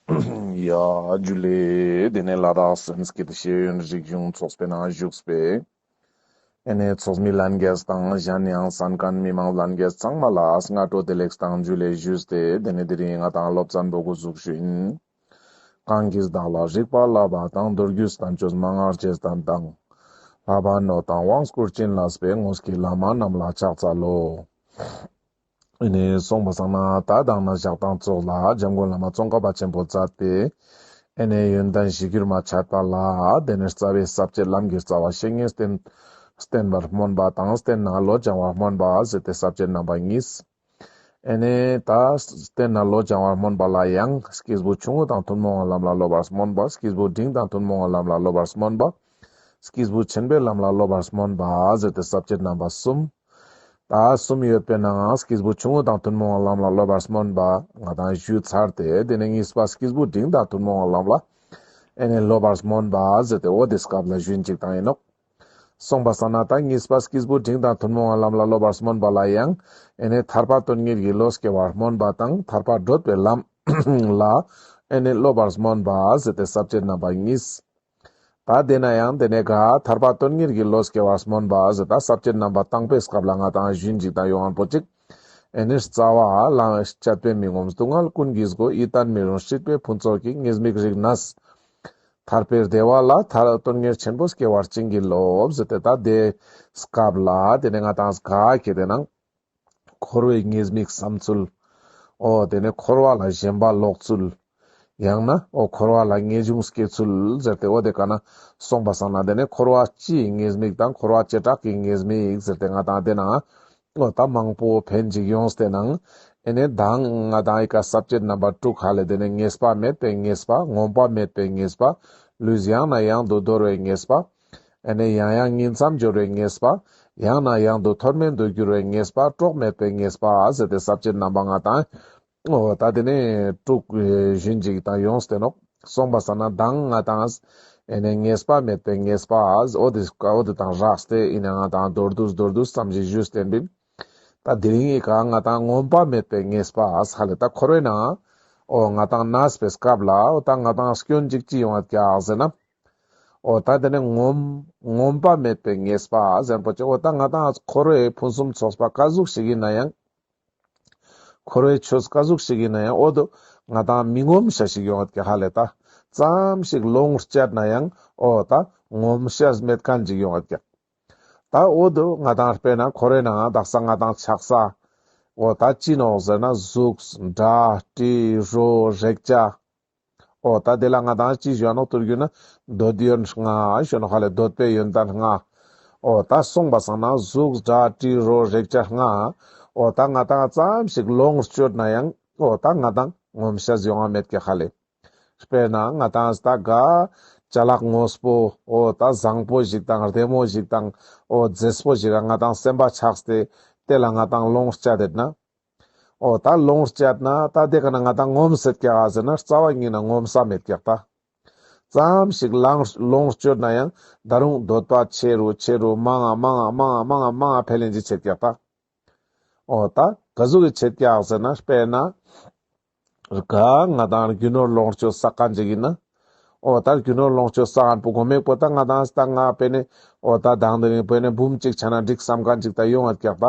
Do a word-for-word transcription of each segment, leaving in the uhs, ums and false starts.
ཡ་ཇུ་ལེ། དེ་ནས་ལ་དྭགས་སེམས་སྐྱིད་ཤེས་ཡོན་རིག་གཞུང་ཚོགས་པའི་ནང་བཞུགས་པའི་ཨེ་ནས་ཚོགས་མི་ལྷན་རྒྱས་དང་གཞན་ཡང་གསན་མཁན་མི་མང་ལྷན་རྒྱས་ཚང་མ་ལ་སྔ་དྲོ་བདེ་ལེགས་དང་ཇུ་ལེ་ཞུས་ཏེ། དེ་ནས་དེ་རིང་ང་དང་སློབ་ཚན་པོ་འགོ་འཛུགས་ཞུ་ཡིན། གང་གིས་བདག་ལ་རིག་པ་བསླབ་པ་དང་། མདོ་རྒྱུད་བསྟན་བཅོས་མན་ངག་རྗེས་བསྟན་དང་། ལྷ་བ་ནོ་དང་དབང་བསྐུར་བྱིན་བརླབས་པའི། དངོས་ཀྱི་བླ་མ་རྣམས་ལ་ཕྱག་འཚལ་ལོ། ཨེ་ནས་སོང་པ་སང་ན་ད་དང་ན་ཞག་དང་ཙོགས་ལ་འཇམ་མགོན་བླ་མ་ཙོང་ཁ་པ་ཆེན་པོས་མཛད་དེ། ཨེ་ནས་ཡོན་ཏན་གཞིར་གྱུར་མ་འཆད་པ་ལ་དེ་ནས་རྩ་བའི་ས་བཅད་ལམ་གྱི་རྩ་བ་བཤེས་གཉེན་བསྟེན་བསྟེན་པར་སྨོན་པ་དང་། བསྟེན་ནས་བློ་སྦྱང་བར་སྨོན་པ་ཟེར་ཏེ་ས་བཅད་རྣམ་པ་གཉིས། ཨེ་ནས་ད་བསྟེན་ནས་བློ་སྦྱང་བར་སྨོན་པ་ལ་ཡང་སྐྱེས་བུ་ཆུང་ངུ་དང་ཐུན་མོང་བའི་ལམ་ལ་སློབ་པར་སྨོན་པ། སྐྱེས་བུ་འབྲིང་དང་ཐུན་མོང་བའི་ལམ་ལ་སློབ་པར་སྨོན་པ། སྐྱེས་བུ་ཆེན་པོའི་ལམ་ལ་སློབ་པར་སྨོན་པ་ཟེར་ཏེ་ས་བཅད་རྣམ་པ་གསུམ། ད་གསུམ་ཡོད་པའི་ནང་སྐྱེས་བུ་ཆུང་ངུ་དང་ཐུན་མོང་བའི་ལམ་ལ་སློབ་པར་སྨོན་པ་ང་དང་ཞུས་ཚར་ཏེ། དེ་ནས་གཉིས་པ་སྐྱེས་བུ་འབྲིང་དང་ཐུན་མོང་བའི་ལམ་ལ་ཨེ་ནས་སློབ་པར་སྨོན་པ་ཟེར་ཏེ་འོ་དེ་སྐབས་ལ་ཞུ་ཡིན་ཅིག་དང་ཡིན་ནོག། སོང་པ་སང་ན་ད་གཉིས་པ་སྐྱེས་བུ་འབྲིང་དང་ཐུན་མོང་བའི་ལམ་ལ་སློབ་པར་སྨོན་པ་ལ་ཡང་ཨེ་ནས་ཐར་པ་དོན་གཉེར་གྱི་བློ་སྐྱེ་བར་སྨོན་པ་དང་། ཐར་པར་བགྲོད་པའི་ལམ་ལ་ཨེ་ནས་སློབ་པར་སྨོན་པ་ཟེར་ཏེ་ས་བཅད་རྣམ་པ་གཉིས། ད་དེ་ན་ཡང་དེ་ནས་ག་ཐར་པ་དོན་གཉེར་གྱི་བློ་སྐྱེ་བར་སྨོན་པ་ཟེར་ད་ས་བཅད་རྣམ་པ་དང་པོའི་སྐབས་ལ་ང་དང་ཞུ་ཡིན་ཅིག་དང་ཡོང་ངན་པོ་ཅིག། ཨེ་ནས་རྩ་བ་ལ་སྤྱད་པས་མི་ངོམས་སྡུག་བསྔལ་ཀུན་གྱི་སྒོ། ཡིད་བརྟན་མི་རུང་སྲིད་པའི་ཕུན་ཚོགས་ཀྱི། ཉེས་དམིགས་རིག་ནས་ཐར་པའི་བདེ་བ་ལ། ཐར་དོན་གཉེར་ཆེན་པོ་སྐྱེ་བར་བྱིན་གྱིས་རློབས་ཟེར་ཏེ། ད་དེ་སྐབས་ལ་དེ་ནས་ང་དང་ག་ཁེ་དེ་ནང་འཁོར་བའི་ཉེས་དམིགས་བསམ་ཚུལ། འོ་དེ་ནས་འཁོར་བ་ལ་ཞེན་པ་ལོག་ཚུལ། ཡང་ན་འོ་འཁོར་བ་ལ་ངེས་འབྱུང་སྐྱེ་ཚུལ་ཟེར་ཏེ། འོ་དེ་ག་ན་སོང་པ་སང་ན་དེ་ནས་འཁོར་བ་སྤྱིའི་ཉེས་དམིགས་དང་འཁོར་བ་བྱེ་བྲག་གི་ཉེས་དམིགས་ཟེར་ཏེ་ང་དང་དེ་ན་འོ་ད་མང་པོ་ཕན་ཅིག་ཡོངས་ཏེ་ནང་ཨེ་ནས་དང་ང་དང་ཨི་ཀ་ས་བཅད་རྣམ་པ་དྲུག་ཧ་ལེ། དེ་ནས་ངེས་པ་མེད་པའི་ཉེས་པ། ངོམས་པ་མེད་པའི་ཉེས་པ། ལུས་ཡང་ནས་ཡང་དུ་འདོར་བའི་ཉེས་པ། ཨེ་ནས་ཡང་ཡང་ཉིང་མཚམས་སྦྱོར་བའི་ཉེས་པ། ཡང་ནས་ཡང་དུ་མཐོ་དམན་དུ་འགྱུར་བའི་ཉེས་པ། གྲོགས་མེད་པའི་ཉེས་པ་ཟེར་ཏེ་ས་བཅད་རྣམ་པ་ང་དང་འོ་ད་དེ་ནས་དྲུག་ཞུ་ཡིན་ཅིག་དང་ཡོངས་ཏེ་ནོག། སོང་པ་སང་ན་དང་ང་དང་ཨེ་ནས་ངེས་པ་མེད་པའི་ཉེས་པ། འོ་དེ་འོ་དེ་དང་རགས་ཏེ་ཨེ་ནས་ང་དང་མདོར་བསྡུས་མདོར་བསྡུས་ཙམ་ཞིག་ཞུས་ཏེ་ཡིན། ད་དེ་རིང་ཨི་ཀ་ང་དང་ངོམས་པ་མེད་པའི་ཉེས་པ་ཧ་ལེ། ད་འཁོར་བའི་ནང་འོ་ང་དང་གནས་པའི་སྐབས་ལ་འོ་ད་ང་དང་སྐྱོན་ཅིག་ཅི་ཡོང་བ་ཀྱག་ཟེར་ན། འོ་ད་དེ་ནས་ངོམས་ངོམས་པ་མེད་པའི་ཉེས་པ་ཟེར་པོ་ཅིག། འོ་ད་ང་དང་འཁོར་བའི་ཕུན་སུམ་ཚོགས་པ་ག་ཟུག་ཞིག་ཡིན་ན་ཡང་། འཁོར་བའི་ཆོས་ག་ཟུག་ཞིག་ཡིན་ན་ཡང་འོ་དོ་ང་དང་མི་ངོམས་ཤེས་ཞིག་ཡོང་བ་ཀྱག་ཧ་ལེ། ད་ཙམ་ཞིག་ལོངས་སྤྱད་ན་ཡང་འོ་ད་ངོམས་ཤེས་མེད་མཁན་ཅིག་ཡོང་བ་ཀྱག། ད་འོ་དོ་ང་དང་དཔེར་ན་འཁོར་བའི་ནང་དག་ས་ང་དང་ཆགས་ས་འོ་ད་ཅི་ནོག་ཟེར་ན་གཟུགས་སྒྲ་དྲི་རོ་རེག་བྱ། འོ་ད་དེ་ལ་ང་དང་ཅི་ཞུ་ནོག་ཐུར་གུ་ན་འདོད་ཡོན་ལྔ་ཞུ་ནོག་ཧ་ལེ། འདོད་པའི་ཡོན་ཏན་ལྔ། འོ་ད་སོང་པ་སང་ན་གཟུགས་སྒྲ་དྲི་རོ་རེག་བྱ་ལྔ། འོ་ད་ང་དང་ཙམ་ཞིག་ལོངས་སྤྱོད་ན་ཡང་འོ་ད་ང་དང་ངོམས་ཤེས་ཡོང་ང་མེད་ཀྱག་ཧ་ལེ། དཔེར་ན་ང་དང་ད་ག་ཅ་ལག་དངོས་པོ་འོ་ད་བཟང་པོ་ཞིག་དང་བདེ་མོ་ཞིག་དང་འོ་མཛེས་པོ་ཞིག་ལ་ང་དང་སེམས་པ་ཆགས་ཏེ་དེ་ལ་ང་དང་ལོངས་སྤྱད་དེ་ན། འོ་ད་ལོངས་སྤྱད་ན་ད་དེ་ག་ན་ང་དང་ངོམས་སེད་ཀྱག་ཟེར་ན་རྩ་བ་ཉིད་ན་ངོམས་ས་མེད་ཀྱག་ད། ཙམ་ཞིག་ལོངས་ལོངས་སྤྱོད་ན་ཡང་ད་རུང་འདོད་པ་ཆེ་རུ་ཆེ་རུ་མང་ང་མང་ང་མང་ང་མང་ང་མང་ང་འཕེལ་ལེན་ཅིག་ཆེད་ཀྱག་ད། འོ་ད་ག་ཟུག་གི་ཆེད་ཀྱག་ཟེར་ན་དཔེར་ན། ག་ང་དང་རྒྱུ་ནོར་ལོངས་སྤྱོད་བསགས་མཁན་ཅིག་ཡིན་ན། འོ་ད་རྒྱུ་ནོར་ལོངས་སྤྱོད་བསགས་མཁན་པོ་གོ་མེད་པོ་ད་ང་དང་ད་ང་དཔེ་ནི་འོ་ད་དང་དེ་རིང་དཔེ་ནི་འབུམ་གཅིག་ཆ་ན་འགྲིག་བསམ་མཁན་ཅིག་ད་ཡོང་ང་ཀྱག་ད།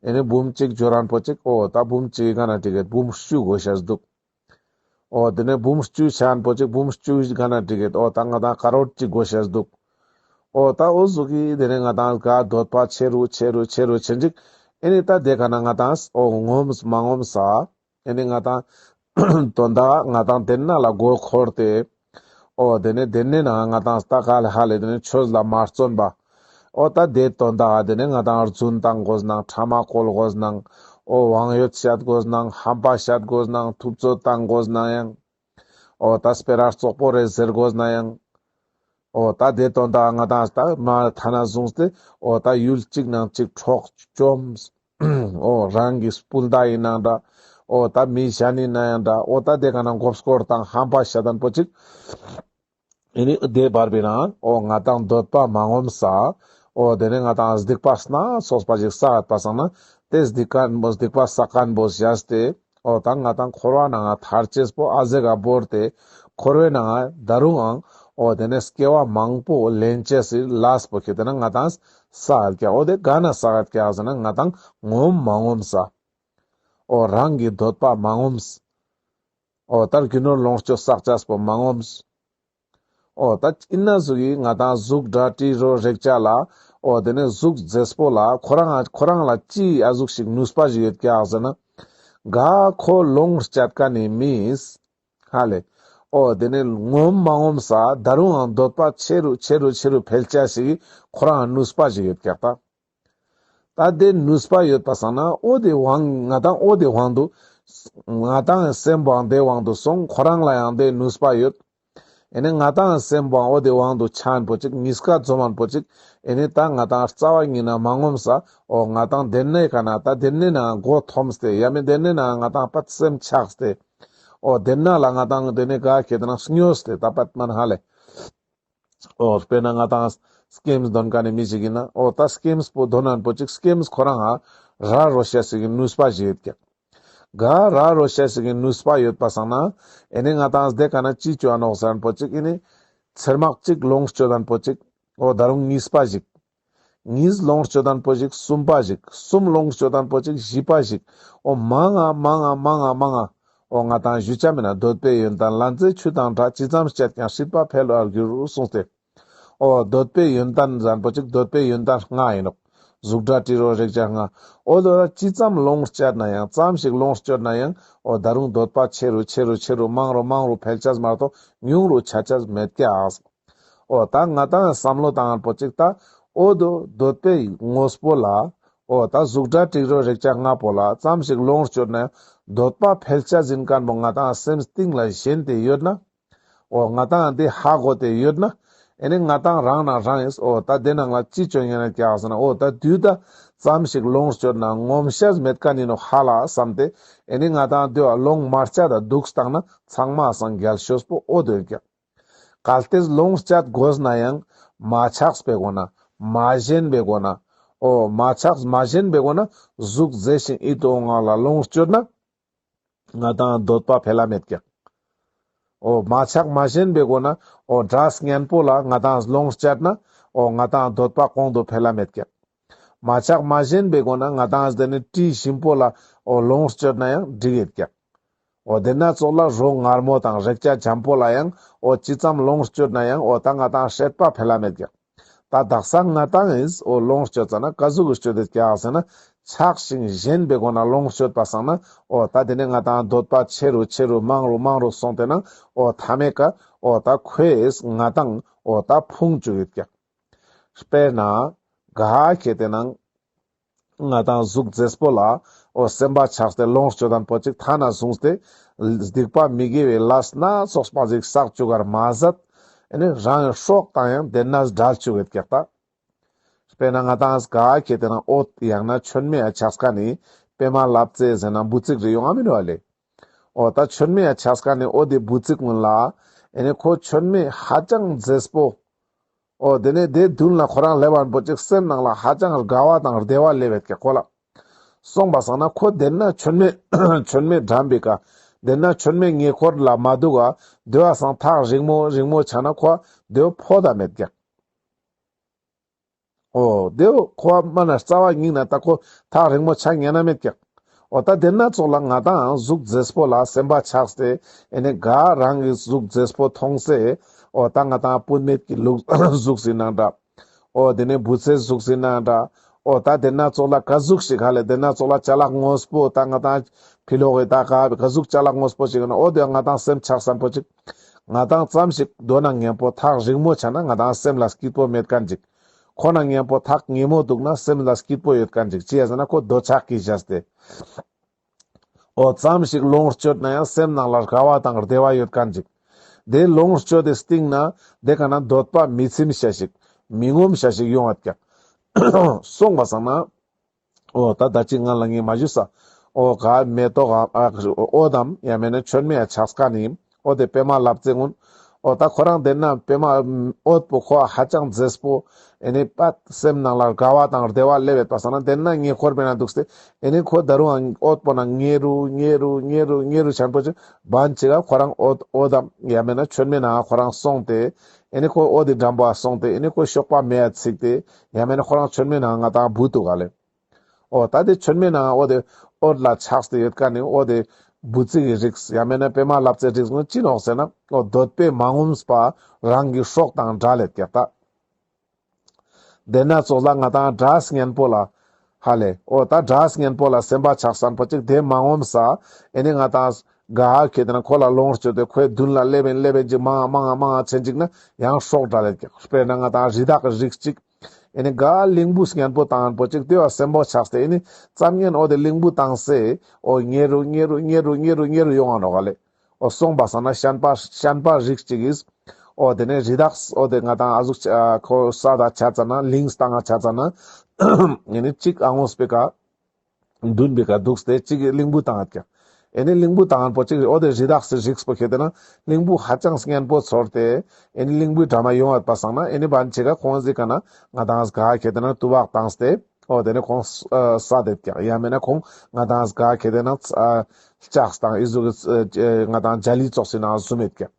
ཨེ་ནི་འབུམ་གཅིག་འབྱོར་མཁན་པོ་ཅིག་འོ་ད་འབུམ་གཅིག་ག་ན་འགྲིག་གེད། འབུམ་བཅུ་དགོས་ཤེས་འདུག། འོ་དེ་ནས་འབུམ་བཅུ་ཆ་མཁན་པོ་ཅིག་འབུམ་བཅུ་ག་ན་འགྲིག་གེད། འོ་ད་ང་དང་ཀ་རོར་གཅིག་དགོས་ཤེས་འདུག། འོ་ད་འོ་ཟུག་གི་དེ་ནས་ང་དང་ག་འདོད་པ་ཆེ་རུ་ཆེ་རུ་ཆེ་རུ་ཆེན་ཅིག། ཨེ་ནི་ད་དེ་ག་ན་ང་དང་འོ་ངོམས་མ་ངོམས་ས། ཨེ་ནི་ང་དང་དོན་དག་ང་དང་དེ་ན་ལ་མགོ་འཁོར་ཏེ། འོ་དེ་ནས་དེ་ནས་ན་ང་དང་ད་ག་ལ་ཧ་ལེ་དེ་ནས་ཆོས་ལ་མ་བརྩོན་པ། འོ་ད་དེ་དོན་དག་དེ་ནས་ང་དང་རྫུན་བཏང་དགོས་ནང་ཕྲ་མ་བཀོལ་དགོས་ནང་འོ་དབང་ཡོད་བཤད་དགོས་ནང་ཧམ་པ་བཤད་དགོས་ནང་ཐུབ་ཚོད་བཏང་དགོས་ནང་ཡང་། འོ་ད་སྤེ་ར་རྩོག་པོ་རེ་ཟེར་དགོས་ནང་ཡང་། འོ་ད་དེ་དོན་དག་ང་དང་ད་མ་ཐ་ན་བཟུང་སྟེ་འོ་ད་ཡུལ་གཅིག་ནང་གཅིག་འཕྲོག་བཅོམ། འོ་རང་གི་སྤུན་ཟླ་ཡིན་ནང་འདྲ། འོ་ད་མི་གཞན་ཡིན་ནང་ཡང་འདྲ། འོ་ད་དེ་ག་ན་མགོ་སྐོར་དང་ཧམ་པ་བཤད་མཁན་པོ་ཅིག། ཨེ་ནི་དེ་བར་པའི་ནང་འོ་ང་དང་འདོད་པ་མ་ངོམས་ས། འོ་དེ་ནས་ང་དང་སྡིག་པ་སྣ་ཚོགས་པ་ཞིག་བསགས་པ་སང་ན་དེ་སྡིག་མཁན་པོ་སྡིག་པ་བསགས་མཁན་པོ་བཞག་སྟེ། འོ་ད་ང་ཏང་འཁོར་བ་ནང་ང་ཐར་ཅེས་པོ་ཨ་ཟེ་ག་བོར་ཏེ་འཁོར་བའི་ནང་ང་ད་རུང་ཨང་འོ་དེ་ནས་སྐྱེ་བ་མང་པོ་ལེན་ཅེས་སི་ལས་པོ་ཁེ་ཏེ་ན་ང་ཏང་བསགས་ཀྱག། འོ་དེ་ག་ན་བསགས་ཀྱག་ཟེར་ན་ང་ཏང་ངོམས་མ་ངོམས་ས། འོ་རང་གི་འདོད་པ་མ་ངོམས། འོ་ད་རྒྱུ་ནོར་ལོངས་སྤྱོད་བསགས་ཅེས་པོ་མ་ངོམས། འོ་ད་ཨིན་ན་ཟུག་གི་ང་ཏང་གཟུགས་སྒྲ་དྲི་རོ་རེག་བྱ་ལ་འོ་དེ་ནས་གཟུགས་མཛེས་པོ་ལ་ཁོ་རང་ཁོ་རང་ལ་ཅི་ཨ་ཟུག་ཞིག་ནུས་པ་ཞིག་ཡོད་ཀྱག་ཟེར་ན། ག་ཁོ་ལོངས་སྤྱད་མཁན་ནི་མིས་ཧ་ལེ། འོ་དེ་ནས་ངོམས་མ་ངོམས་ས་ད་རུང་ཡང་འདོད་པ་ཆེ་རུ་ཆེ་རུ་ཆེ་རུ་འཕེལ་ཅེས་ཞིག་ཁོ་རང་ནུས་པ་ཞིག་ཡོད་ཀྱག་ད། ད་དེ་ནུས་པ་ཡོད་པ་སང་ན་འོ་དེ་དབང་ང་ཏང་འོ་དེ་དབང་དུ་ང་ཏང་སེམས་པོའང་དེ་དབང་དུ་སོང་། ཁོ་རང་ལ་ཡང་དེ་ནུས་པ་ཡོད། ཨེ་ནི་ང་ཏང་སེམས་པོའང་འོ་དེ་དབང་དུ་ཆ་ཨན་པོ་ཅིག་གཉིས་ཀ་འཛོམས་ཨན་པོ་ཅིག། ཨེ་ནི་ད་ང་ཏང་རྩ་བ་ཉིད་ནས་མ་ངོམས་ས། འོ་ང་ཏང་དེ་ནས་ག་ན་ད་དེ་ནས་ན་མགོ་འཐོམས་ཏེ་ཡ་མེད་དེ་ནས་ན་ང་ཏང་པད་སེམས་ཆགས་ཏེ། འོ་དེ་ན་ལ་ང་ཏང་དེ་ནས་ག་ཁེ་ཏེ་ན་སྨྱོས་ཏེ་ད་པད་མན་ཧ་ལེ། འོ་དཔེར་ན་ང་ཏང་སྐེམས་དོན་མཁན་ནི་མི་ཞིག་ཡིན་ན་འོ་ད་སྐེམས་པོ་དོན་ཨན་པོ་ཅིག། སྐེམས་ཁོ་རང་ཧ་ར་རོ་ཤ་ཞིག་གི་ནུས་པ་ཞིག་ཡོད་ཀྱག། ག་ར་རོ་ཤ་ཞིག་གི་ནུས་པ་ཡོད་པ་སང་ན་ཨེ་ནི་ང་ཏང་དེ་ག་ན་ཅི་ཅོ་ཨ་ནོག་ཟེར་ཨན་པོ་ཅིག། ཨེ་ནི་ཚེར་མག་ཅིག་ལོངས་སྤྱོད་ཨན་པོ་ཅིག། འོ་ད་རུང་གཉིས་པ་ཞིག། གཉིས་ལོངས་སྤྱོད་ཨན་པོ་ཅིག་གསུམ་པ་ཞིག། གསུམ་ལོངས་སྤྱོད་ཨན་པོ་ཅིག་བཞི་པ་ཞིག། འོ་མང་ང་མང་ང་མང་ང་མང་ང་འོ་ང་ཏང་ཞུ་ཆ་མེད་ན་འདོད་པའི་ཡོན་ཏན་ལན་ཚྭའི་ཆུ་དང་འདྲ། ཇི་ཙམ་སྤྱད་ཀྱང་སྲིད་པ་འཕེལ་བར་འགྱུར་གསུངས་ཏེ། འོ་འདོད་པའི་ཡོན་ཏན་ཟེར་ཨན་པོ་ཅིག། འདོད་པའི་ཡོན་ཏན་ལྔ་ཡིན་ནོག། གཟུགས་སྒྲ་དྲི་རོ་རེག་བྱ་ལྔ། འོ་དོ་ཅི་ཙམ་ལོངས་སྤྱད་ན་ཡང་ཙམ་ཞིག་ལོངས་སྤྱོད་ན་ཡང་འོ་ད་རུང་འདོད་པ་ཆེ་རུ་ཆེ་རུ་ཆེ་རུ་མང་རུ་མང་རུ་འཕེལ་ཅེས་མ་གཏོགས་ཉུང་རུ་ཆ་ཅེས་མེད་ཀྱག། འོ་ད་ང་ཏང་བསམ་བློ་བཏང་ཨན་པོ་ཅིག་ད། འོ་དོ་འདོད་པའི་དངོས་པོ་ལ། འོ་ད་གཟུགས་སྒྲ་དྲི་རོ་རེག་བྱ་ལྔ་པོ་ལ་ཙམ་ཞིག་ལོངས་སྤྱོད་ན་འདོད་པ་འཕེལ་ཅེས་ཡིན་མཁན་པོ་ང་ཏང་སེམས་གཏིང་ལ་ཞེན་ཏེ་ཡོད་ན། འོ་ང་ཏང་དེ་ཧ་གོ་སྟེ་ཡོད་ན། ཨེ་ནི་ང་ཏང་རང་ན་རང་ཡིན། འོ་ད་དེ་ནང་ལ་ཅི་ཅོ་ཉན་ན་ཀྱག་ཟེར་ན་འོ་ད་དུས་ད་ཙམ་ཞིག་ལོངས་སྤྱོད་ན་ངོམས་ཤེས་མེད་མཁན་ཡིན་ནོག་ཧ་ལ་བསམ་སྟེ། ཨེ་ནི་ང་ཏང་དེ་བ་ལོང་མ་སྤྱད་ད་འདུག་བཏང་ན་ཚང་མ་སང་རྒྱལ་ཤོས་པོ་འོ་དོ་ཡིན་ཀྱག། གལ་ཏེ་ལོངས་སྤྱད་དགོས་ན་ཡང་མ་ཆགས་པའི་སྒོ་ན་མ་ཞེན་པའི་སྒོ་ན། འོ་མ་ཆགས་མ་ཞེན་པའི་སྒོ་ན་གཟུགས་མཛེས་ཤིང་ཡིད་དུ་འོང་བ་ལ་ལོངས་སྤྱོད་ན་ང་ཏང་འདོད་པ་འཕེལ་ལ་མེད་ཀྱག། འོ་མ་ཆགས་མ་ཞེན་པའི་སྒོ་ན་འོ་སྒྲ་སྙན་པོ་ལ་ང་ཏང་ལོངས་སྤྱད་ན་འོ་ང་ཏང་འདོད་པ་གོང་དུ་འཕེལ་ལ་མེད་ཀྱག། མ་ཆགས་མ་ཞེན་པའི་སྒོ་ན་ང་ཏང་དེ་ནི་དྲི་ཞིམ་པོ་ལ་འོ་ལོངས་སྤྱོད་ན་ཡང་འགྲིག་ཡོད་ཀྱག། འོ་དེ་ན་ཙོགས་ལ་རོ་མངར་མོ་དང་རེག་བྱ་འཇམ་པོ་ལ་ཡང་འོ་ཅི་ཙམ་ལོངས་སྤྱོད་ན་ཡང་འོ་ད་ང་ཏང་སྲེད་པ་འཕེལ་ལ་མེད་ཀྱག། ད་དག་ས་ང་ཏང་ཨིན་འོ་ལོངས་སྤྱོད་ཙ་ན་ཀ་ཟུག་གི་སྤྱོད་དེ་ཀྱག་ཟེར་ན་ཆགས་ཤིང་ཞེན་པའི་སྒོ་ན་ལོངས་སྤྱོད་པ་སང་ན་འོ་ད་དེ་ནི་ང་ཏང་འདོད་པ་ཆེ་རུ་ཆེ་རུ་མང་རུ་མང་རུ་སོང་སྟེ་ན་འོ་ཐ་མའི་ཀ་འོ་ད་ཁོའི་ང་ཏང་འོ་ད་ཕུང་བཅུག་ཡོད་ཀྱག། དཔེར་ན་ག་ཁེ་ཏེ་ན་ང་ཏང་གཟུགས་མཛེས་པོ་ལ་འོ་སེམས་པ་ཆགས་ཏེ་ལོངས་སྤྱོད་དང་པོ་ཅིག་ཐ་ན་བཟུང་སྟེ་སྡིག་པ་མི་དགེ་བའི་ལས་སྣ་ཚོགས་པ་ཅིག་བསགས་བཅུག་གར་མ་ཟད། ཨེ་ནི་རང་སྲོག་དང་ཡང་དེ་ན་བྲལ་བཅུག་ཡོད་ཀྱག་ད། དཔེར་ན་ང་ཏང་ག་ཁེ་ཏེ་ན་འོ་ཡང་ན་མཆོད་མེ་ཡ་ཆགས་ཀ་ནི་པད་མ་ལབ་ཙེ་ཟེར་ན་འབུ་ཚིག་རེ་ཡོང་ང་མིན་བ་ལེ། འོ་ད་མཆོད་མེ་ཡ་ཆགས་ཀ་ནི་འོ་དེ་འབུ་ཚིག་ཀུན་ལ་ཨེ་ནི་ཁོ་མཆོད་མེ་ཧ་ཅང་མཛེས་པོ། འོ་དེ་ནས་དེ་མདུན་ལ་ཁོ་རང་སླེབས་པ་པོ་ཅིག་སེམས་ནང་ལ་ཧ་ཅང་དགའ་བ་དང་བདེ་བ་སླེབས་ཡོད་ཀྱག་ཁོ་ལ། སོང་པ་སང་ན་ཁོ་དེ་ན་མཆོད་མེ་མཆོད་མེ་དགྲམ་པའི་ཀ་དེ་ན་མཆོད་མེ་ཉེ་འཁོར་ལ་མ་འདུག་ག་དེ་བ་སང་ཐག་རིང་མོ་རིང་མོ་ཆ་ན་ཁོ་དེ་བ་ཕོ་ད་མེད་ཀྱག། འོ་དེ་བ་ཁོ་མ་ན་རྩ་བ་ཉིད་ན་ད་ཁོ་ཐག་རིང་མོ་ཆ་ཉན་ན་མེད་ཀྱག། འོ་ད་དེ་ན་ཙོགས་ལ་ང་ཏང་གཟུགས་མཛེས་པོ་ལ་སེམས་པ་ཆགས་ཏེ་ཨེ་ནི་ག་རང་གི་གཟུགས་མཛེས་པོ་མཐོང་སེ་འོ་ད་ང་ཏང་སྤུན་མེད་ཀྱི་ལུག་གཟུགས་ཟིན་ན་འདྲ། འོ་དེ་ནས་བུ་ཚའི་གཟུགས་ཟིན་ན་འདྲ། འོ་ད་དེ་ན་ཙོགས་ལ་ཀ་ཟུག་ཞིག་ཧ་ལེ་དེ་ན་ཙོགས་ལ་ཅ་ལག་དངོས་པོ་ད་ང་ཏང་ཕི་ལོག་གི་ད་ག་ཀ་ཟུག་ཅ་ལག་དངོས་པོ་ཞིག་ཡོད་ན་འོ་དེ་ང་ཏང་སེམས་ཆགས་སམ་པོ་ཅིག། ང་ཏང་ཙམ་ཞིག་དོ་ན་ཉམ་པོ་ཐག་རིང་མོ་ཆ་ན་ང་ཏང་སེམས་ལ་སྐྱིད་པོ་མེད་མཁན་ཅིག། ཁོ་ན་ཉམ་པོ་ཐག་ཉེ་མོ་འདུག་ན་སེམས་ལ་སྐྱིད་པོ་ཡོད་མཁན་ཅིག་ཅི་ཡ་ཟེར་ན་ཁོ་འདོད་ཆགས་ཀྱིས་བཞག་སྟེ། འོ་ཙམ་ཞིག་ལོངས་སྤྱོད་ན་ཡང་སེམས་ནང་ལ་དགའ་བ་དང་བདེ་བ་ཡོད་མཁན་ཅིག། དེ་ལོངས་སྤྱོད་དེ་སྟིང་ན་དེ་ཀ་ན་འདོད་པ་མི་ཚིམ་ཤ་ཞིག་མི་ངོམས་ཤ་ཞིག་ཡོང་བ་ཀྱག། སོང་པ་སང་ན་འོ་ད་ད་ཅི་ང་ལ་ངས་མ་ཞུས་ས། འོ་ག་མེ་ཏོག་ག་འོ་དམ་ཡང་མེད་ན་མཆོད་མེ་ཡ་ཆགས་ཀ་ནི་འོ་དེ་པད་མ་ལབ་ཙེ་ཀུན། འོ་ད་ཁོ་རང་དེ་ན་པད་མ་འོད་པོ་ཁོ་ཧ་ཅང་མཛེས་པོ། ཨེ་ནི་པད་སེམས་ནང་ལ་དགའ་བ་དང་བདེ་བ་སླེབས་ཡོད་པ་སང་ན་དེ་ན་ཉེ་འཁོར་པའི་ནང་འདུག་སྟེ། ཨེ་ནི་ཁོ་ད་རུང་འོད་པོ་ན་ཉེ་རུ་ཉེ་རུ་ཉེ་རུ་ཉེ་རུ་ཆེན་པོ་ཅིག་བན་ཅིག་ག་ཁོ་རང་འོད་འོད་དམ་ཡང་མེད་ན་མཆོད་མེ་ནང་ཁོ་རང་སོང་སྟེ། ཨེ་ནི་ཁོ་འོད་དེ་འགྲམ་པོ་སོང་སྟེ། ཨེ་ནི་ཁོ་གཤོག་པ་མེ་ཡ་ཚིག་སྟེ། ཡང་མེད་ན་ཁོ་རང་མཆོད་མེ་ནང་ང་ཏང་བུད་འདུག་ག་ལེ། འོ་ད་དེ་མཆོད་མེ་ནང་འོ་དེ་འོད་ལ་ཆགས་ཏེ་ཡོད་མཁན་ནི་འོ་དེ་འབུ་ཙིག་གི་རིགས་ཡང་མེད་ན་པད་མ་ལབ་ཙེ་རིགས་ངོ་ཅི་ནོག་ཟེར་ན། འོ་འདོད་པས་མ་ངོམས་པ་རང་གི་སྲོག་དང་འདྲ་ལེད་ཀྱག་ད། དེ་ན་ཙོགས་ལ་ང་ཏང་སྒྲ་སྙན་པོ་ལ་ཧ་ལེ། འོ་ད་སྒྲ་སྙན་པོ་ལ་སེམས་པ་ཆགས་སན་པོ་ཅིག་དེ་མ་ངོམས་ས། ཨེ་ནི་ང་ཏང་ག་ཁེ་དེ་ན་ཁོ་ལ་ལོངས་སྤྱོད་དེ་ཁོའི་མདུན་ལ་སླེབས་ཡིན་སླེབས་ཡིན་ཅིག་མང་ང་མང་ང་མང་ང་ཆེན་ཅིག་ན་ཡང་སྲོག་འདྲ་ལེད་ཀྱག། དཔེར་ན་ང་ཏང་རི་དྭགས་རིགས་ཅིག་ཨེ་ནི་ག་གླིང་བུ་སྙན་པོ་བཏང་ཡིན་པོ་ཅིག་དེ་བ་སེམས་པོ་ཆགས་ཏེ་ཨེ་ནི་ཙམ་ངན་འོ་དེ་གླིང་བུ་བཏང་སེ་འོ་ཉེ་རུ་ཉེ་རུ་ཉེ་རུ་ཉེ་རུ་ཉེ་རུ་ཡོང་ང་ནོག་ག་ལེ། འོ་སོང་པ་སང་ན་ཤན་པ་ཤན་པ་རིགས་ཅིག་གིས་འོ་དེ་ནས་རི་དྭགས་འོ་དེ་ང་ཏང་ཨ་ཟུག་ཨ་ཁོ་ས་དང་ཆ་ཙ་ན་གླིང་སྟེང་ང་ཆ་ཙ་ན་ཨེ་ནི་གཅིག་ཨ་ངོས་པེ་ཀ་མདུན་པེ་ཀ་འདུག་སྟེ་གཅིག་གླིང་བུ་བཏང་ཡོད་ཀྱག། ཨེ་ནི་གླིང་བུ་བཏང་ཡོད་པོ་ཅིག་འོ་དེ་རི་དྭགས་སི་རིགས་པོ་ཁེ་དེ་ན་གླིང་བུ་ཧ་ཅང་སྙན་པོ་ཚོར་ཏེ་ཨེ་ནི་གླིང་བུའི་འགྲམ་མ་ཡོང་ཡོད་པ་སང་ན་ཨེ་ནི་བན་ཅིག་ག་ཁོང་ཟིག་ག་ན་ང་ཏང་ག་ཁེ་དེ་ན་དུ་བག་བཏང་སྟེ་འོ་དེ་ནས་ཁོང་ས་དེད་ཀྱག། ཡང་མེད་ན་ཁོང་ང་ཏང་ག་ཁེ་དེ་ན་ལྕགས་དང་ཨི་ཟུག་གི་ང་ཏང་ཇ་ལི་ཙོགས་སི་ནང་ཟུམ་ཡོད་ཀྱག།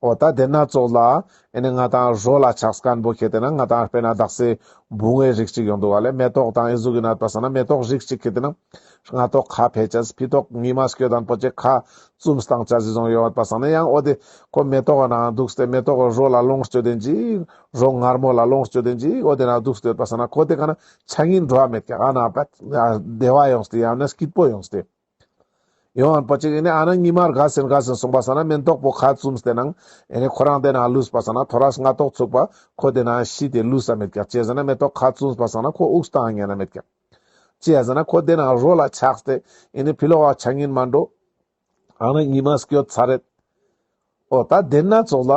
འོ་ད་དེ་ན་ཙོགས་ལ་ཨེ་ནི་ང་ཏང་རོ་ལ་ཆགས་མཁན་པོ་ཁེ་དེ་ན་ང་ཏང་དཔེར་ན་དག་སེ་བུང་བའི་རིགས་ཅིག་ཡོང་འདུག་ག་ལེ། མེ་ཏོག་དང་ཨི་ཟུག་གི་ནང་པ་སང་ན་མེ་ཏོག་རིགས་ཅིག་ཁེ་དེ་ན་སྔ་ཏོག་ཁ་ཕེ་ཅེས་ཕི་ཏོག་ཉི་མ་སྐྱོད་དང་པོ་ཅིག་ཁ་བཙུམས་བཏང་ཅེས་ཟེར་ཡོང་ཡོད་པ་སང་ན་ཡང་འོ་དེ་ཁོ་མེ་ཏོག་གི་ནང་འདུག་སྟེ་མེ་ཏོག་གི་རོ་ལ་ལོངས་སྤྱོད་དེན་ཅིག་རོ་མངར་མོ་ལ་ལོངས་སྤྱོད་དེན་ཅིག་འོ་དེ་ན་འདུག་སྟེ་ཡོད་པ་སང་ན་ཁོ་དེ་ག་ན་ཆ་ངན་འགྲོ་བ་མེད་ཀྱག། ཨ་ན་བདེ་བ་ཡོངས་ཏེ་ཡང་ན་སྐྱིད་པོ་ཡོངས་ཏེ། ཡོང་ཡོད་པོ་ཅིག་ཨེ་ནི་ཨ་ན་ཉི་མ་དགའ་སེན་དགའ་སེན་སོང་པ་སང་ན་མེ་ཏོག་པོ་ཁ་བཙུམས་ཏེ་ནང་ཨེ་ནི་ཁོ་རང་དེ་ནང་ལུས་པ་སང་ན་ཐོ་རས་སྔ་ཏོག་ཚུགས་པ་ཁོ་དེ་ནང་ཤི་སྟེ་ལུས་ས་མེད་ཀྱག། ཅི་ཟེར་ན་མེ་ཏོག་ཁ་བཙུམས་པ་སང་ན་ཁོ་དབུགས་བཏང་ཉན་ན་མེད་ཀྱག། ཅི་ཟེར་ན་ཁོ་དེ་ནང་རོ་ལ་ཆགས་ཏེ་ཨེ་ནི་ཕི་ལོག་ག་ཆ་ངན་མ་འགྲོ། ཨ་ན་ཉི་མ་སྐྱོད་ཚར་རེད། འོ་ད་དེ་ན་ཙོགས་ལ་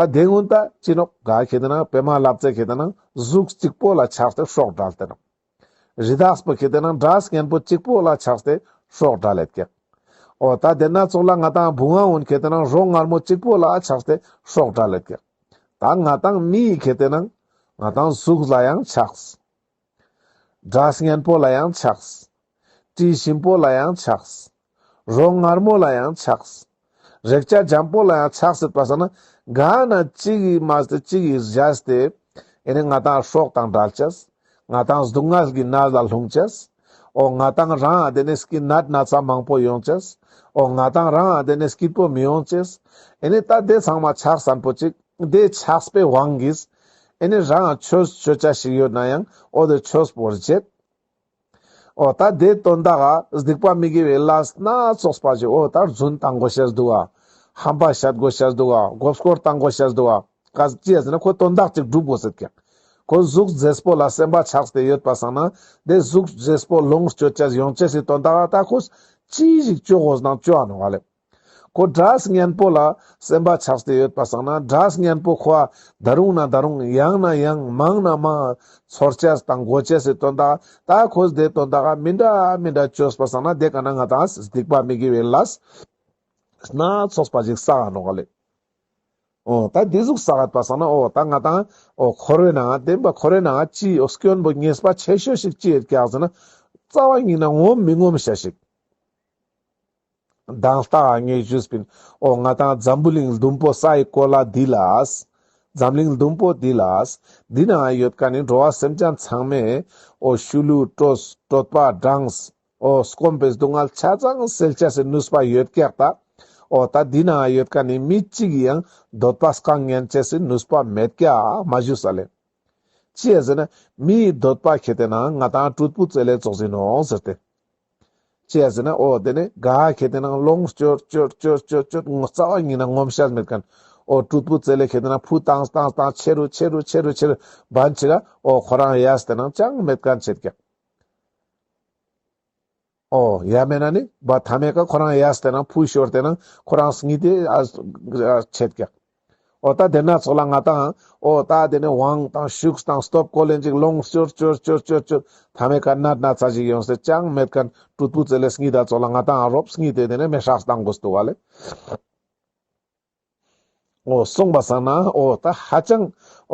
ད་དེ་སྔོན་ད་ཅི་ནོག་ག་ཁེ་དེ་ན་པད་མ་ལབ་ཙེ་ཁེ་དེ་ན་གཟུགས་གཅིག་པོ་ལ་ཆགས་ཏེ་སྲོག་འདྲལ་ཏེ་ནོག། རི་དྭགས་པོ་ཁེ་དེ་ན་སྒྲ་སྙན་པོ་གཅིག་པོ་ལ་ཆགས་ཏེ་སྲོག་འདྲལ་ལེད་ཀྱག། འོ་ད་དེ་ན་ཙོགས་ལ་ང་ཏང་བུང་བ་འོན་ཁེ་དེ་ན་རོ་མངར་མོ་གཅིག་པོ་ལ་ཆགས་ཏེ་སྲོག་འདྲལ་ལེད་ཀྱག། ད་ང་ཏང་མི་ཁེ་དེ་ན་ང་ཏང་གཟུགས་ལ་ཡང་ཆགས། སྒྲ་སྙན་པོ་ལ་ཡང་ཆགས། དྲི་ཞིམ་པོ་ལ་ཡང་ཆགས། རོ་མངར་མོ་ལ་ཡང་ཆགས། རེག་བྱ་འཇམ་པོ་ལ་ཡང་ཆགས་སྲིད་པ་སང་ན་ག་ན་གཅིག་གིས་མ་སྟེ་གཅིག་གིས་བཞག་སྟེ་ཨེ་ནི་ང་ཏང་སྲོག་དང་བྲལ་ཅེས། ང་ཏང་སྡུག་བསྔལ་གྱི་ནད་ལ་ལྷུང་ཅེས། འོ་ང་ཏང་རང་ཨ་དེ་ནས་སྐྱིད་ནད་ན་ཚ་མང་པོ་ཡོང་ཅེས། འོ་ང་ཏང་རང་ཨ་དེ་ནས་སྐྱིད་པོ་མི་ཡོང་ཅེས། ཨེ་ནི་ད་དེ་ཚང་མ་ཆགས་སན་པོ་ཅིག་དེ་ཆགས་པའི་དབང་གིས་ཨེ་ནི་རང་ཨ་ཆོས་ཆོས་ཅ་ཞིག་ཡོད་ན་ཡང་འོ་དེ་ཆོས་པོ་བརྗེད། འོ་ད་དེ་དོན་དག་ག་སྡིག་པ་མི་དགེ་བའི་ལས་སྣ་ཚོགས་པ་ཞིག་འོ་ད་རྫུན་བཏང་དགོས་ཤེས་འདུག་ག། ཧམ་པ་བཤད་དགོས་ཤེས་འདུག་ག། མགོ་སྐོར་བཏང་དགོས་ཤེས་འདུག་ག། ག་ཅི་ཡ་ཟེར་ན་ཁོ་དོན་དག་ཅིག་སྒྲུབ་དགོས་ཟེར་ཀྱག། ཁོ་གཟུགས་མཛེས་པོ་ལ་སེམས་པ་ཆགས་ཏེ་ཡོད་པ་སང་ན་དེ་གཟུགས་མཛེས་པོ་ལོངས་སྤྱོད་ཅེས་ཡོང་ཅེས་སི་དོན་དག་ག་ད་ཁོ་ཅི་ཞིག་བཅོ་དགོས་ནང་བཅོ་འ་ནོག་ག་ལེ། ཁོ་སྒྲ་སྙན་པོ་ལ་སེམས་པ་ཆགས་ཏེ་ཡོད་པ་སང་ན་སྒྲ་སྙན་པོ་ཁོ་ཨ་ད་རུང་ན་ད་རུང་ཡང་ན་ཡང་མང་ན་མང་ཚོར་ཅེས་དང་གོ་ཅེས་སི་དོན་དག་ད་ཁོས་དེ་དོན་དག་མི་འདྲ་མི་འདྲ་བཅོས་པ་སང་ན་དེ་ག་ན་ང་ཏང་སྡིག་པ་མི་དགེ་བའི་ལས་སྣ་ཚོགས་པ་ཞིག་བསགས་འ་ནོག་ག་ལེ། འོ་ད་དེ་ཟུག་བསགས་པ་སང་ན་འོ་ད་ང་ཏང་འོ་འཁོར་བའི་ནང་བདེན་པ་འཁོར་བའི་ནང་ཅི་འོ་སྐྱོན་པོ་ཉེས་པ་ཆེ་ཤོས་ཤིག་ཅི་ཡོད་ཀྱག་ཟེར་ན་རྩ་བ་ཉིད་ན་ངོམས་མི་ངོམས་ཤེས་ཤིག། མདང་ལྟ་ངས་ཞུས་པིན། འོ་ང་ཏང་འཛམ་བུ་གླིང་ཟླུམ་པོ་ས་ཡི་གོ་ལ་འདི་ལ། འཛམ་གླིང་ཟླུམ་པོ་འདི་ལ། འདི་ན་ཡོད་མཁན་ནི་འགྲོ་བ་སེམས་ཅན་ཚང་མས་འོ་ཤུལ་ལུས་སྐྲོད་སྐྲོད་པ་འགྲངས། འོ་སྐོམ་པའི་སྡུག་བསྔལ་ཆ་ཚང་སེལ་ཅེས་སི་ནུས་པ་ཡོད་ཀྱག་ད། འོ་ད་འདི་ན་ཡོད་མཁན་ནི་མི་གཅིག་གི་ཡང་འདོད་པ་སྐང་ཉན་ཅེས་སི་ནུས་པ་མེད་ཀྱག་མ་ཞུས་ས་ལེ། ཅི་ཡ་ཟེར་ན་མིའི་འདོད་པ་ཁེ་ཏེ་ན་ང་ཏང་སྤྲུལ་སྐུ་རྩེ་ལེ་ཙོགས་ཡིན་ནོག་ཟེར་ཏེ། ཅི་ཡ་ཟེར་ན་འོ་དེ་ནི་ག་ཁེ་ཏེ་ན་ལོངས་སྤྱོད་སྤྱོད་སྤྱོད་སྤྱོད་སྤྱོད་ངོ་རྩ་བ་ཉིད་ན་ངོམས་ཤེས་མེད་མཁན། འོ་སྤྲུལ་སྐུ་རྩེ་ལེ་ཁེ་ཏེ་ན་ཕུ་བཏང་བཏང་བཏང་ཆེ་རུ་ཆེ་རུ་ཆེ་རུ་ཆེ་རུ་བན་ཅིག་ག་འོ་ཁོ་རང་ཡ་ཟེར་ན་ཅང་མེད་མཁན་ཆེད་ཀྱག། འོ་ཡ་མེད་ན་ནི་བ་ཐ་མའི་ཀ་ཁོ་རང་ཡ་ཟེར་ན་ཕུ་ཤོར་ཏེ་ན་ཁོ་རང་སྙིད་དེ་ཨ་ཆེད་ཀྱག། འོ་ད་དེ་ན་ཚོགས་ལ་ང་ཏང་འོ་ད་དེ་ནི་དབང་དང་ཤུགས་དང་སྟོབས་ཀོ་ལེན་ཅིག་ལོངས་སྤྱོད་སྤྱོད་སྤྱོད་སྤྱོད་སྤྱོད་ཐ་མའི་ཀ་ནད་ན་ཚ་ཞིག་ཡོང་སྟེ་ཅང་མེད་མཁན་སྤྲུལ་སྐུ་རྩེ་ལེ་སྙིད་ད་ཚོགས་ལ་ང་ཏང་ཨ་རོབ་སྙིད་དེ་དེ་ནི་མེ་སྲེག་བཏང་དགོས་འདུག་བ་ལེ། འོ་སོང་པ་སང་ན་འོ་ད་ཧ་ཅང་